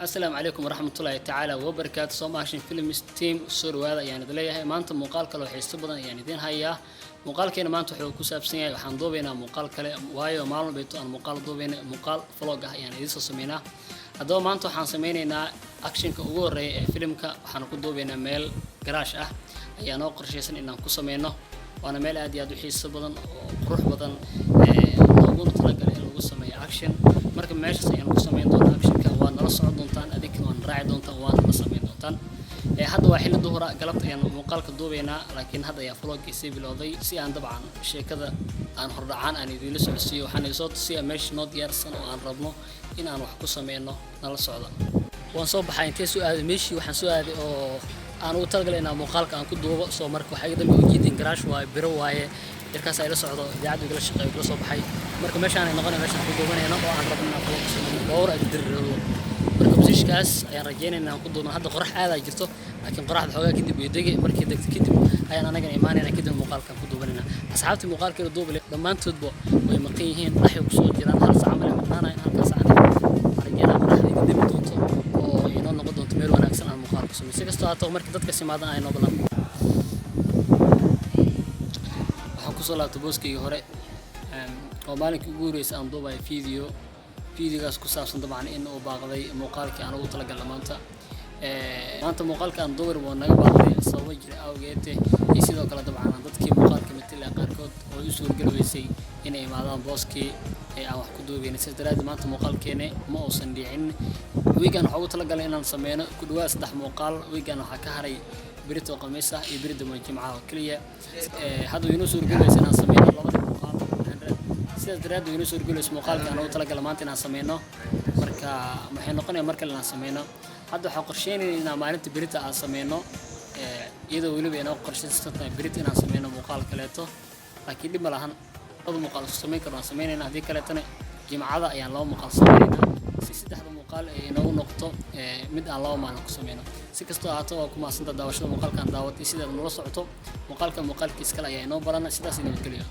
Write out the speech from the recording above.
Asalaamu calaykum waraxmatullaahi tacaala wabarakaatu. Som Action Films team, soo dhawaada ayaan idin leeyahay. Maanta muuqaal kale oo xiiso badan ayaan idiin hayaa. Muuqaalkeena maanta wuxuu ku saabsan yahay, waxaan duubaynaa muuqaal kale, waayo maalin walbeeto aan muuqaal duubayna, muuqaal vlog ah ayaan idiin soo sameynaa. Haddaba maanta waxaan sameynaynaa actionka ugu horreeya ee filimka. Waxaan ku duubaynaa meel garaash ah ayaa noo qorshaysan inaan ku sameyno, waana meel aad iyo aad u xiiso badan oo qurux badan looguna talagalay in lagu sameeyo action. Marka meeshaas ayaan ku sameyn doonaa actionka. Waa nala socon doontaan, adinkana waan raaci doontaan, waana la sameyn doontaan. Hadda waa xilli duhura, galabta ayaan muuqaalka duubaynaa, laakiin hadda ayaa vlogii sii bilowday si aan dabcan sheekada aan hordhacaan aan idiinla socodsiiyo. Waxaan idin soo tusiyaa meesha noo diyaarsan oo aan rabno in aan wax ku sameyno. Nala socda. Waan soo baxay. Intee soo aaday? Meeshii waxaan soo aaday oo aan ugu talagalay inaan muuqaalka aan ku duubo. Soo marka waxaa iga dambe ujeedin garaash waaye, biro waaye. Yarkaas ay la socdo, idaacaddu igala shaqeeyo, igala soo baxay. Marka meeshaan ay noqonaya meeshaan ku duubanayno oo aan rabno inaan vlog ku sameyno dhowr ay diriirado. Marka positionkaas ayaan rajeynayna inaan ku duubno. Hadda qorax aadaa jirto, laakiin qoraxda xoogaa kadib way degi. Markii degto kadib ayaan anagana imaanayna, kadib muuqaalkaan ku duubanayna. Asxaabtii muuqaalkeeda duubale dhammaantoodba way maqan yihiin, dhaxay kusoo jiraan. Hal saac male maqnaanayan. Halkaa saacna waxaan rajeynaa qoraxda iga demi doonto oo inoo noqon doonto meel wanaagsan aan muuqaal ku sameyo. Si kastoo haato, markii dadka simaadaan ay noo balan. Waxaan kusoo laabtay booskayga hore oo maalinkii ugu horreysay aan duubayo video. Videogaas ku saabsan dabcan in uu baaqday muuqaalkii aan ugu talagalnay maanta. Maanta muuqaalka aan duubay waa naga baaqday sababo jira awgeed, iyo sidoo kale dabcan dadkii muuqaalka matala qaarkood oo u suurgeli weysay inay imaadaan booskii ee aan wax ku duubayna. Sidaas daraaddeed maanta muuqaalkeena ma uusan dhicin. Wiigan waxaa ugu talagalay inaan sameyno ku dhawaad saddex muuqaal. Wiigan waxaa ka haray berito khamiis ah iyo beri dambe Jimcaha oo keliya. Hadda way inoo suurgelaysa inaan sameyno labada muuqaal. Sidaas daraaddeed way inoo suurgelaysa muuqaalka aan ugu talagalay maanta inaan sameyno. Marka waxay noqonaya mar kale inaan sameyno. Hadda waxaan qorsheynayna inaan maalinta berita aan sameyno, iyadoo weliba inoo qorshaysan tahay berita inaan sameyno muuqaal kaleeto, laakiin dhib ma lahan. Laba muuqaal isku samayn karno aan sameynayna, haddii kaleetana Jimcada ayaan laba muuqaal sameynaynaa, si saddexda muuqaal ay inoogu noqoto mid aan 2 maalin ku sameyno. Si kastoo ahaato, waa ku mahadsantaha daawashada muuqaalkan daawatay, sidaad nala socoto. Muuqaalka muuqaalkiis kale ayaa inoo barana. Sidaas nabadgelyo.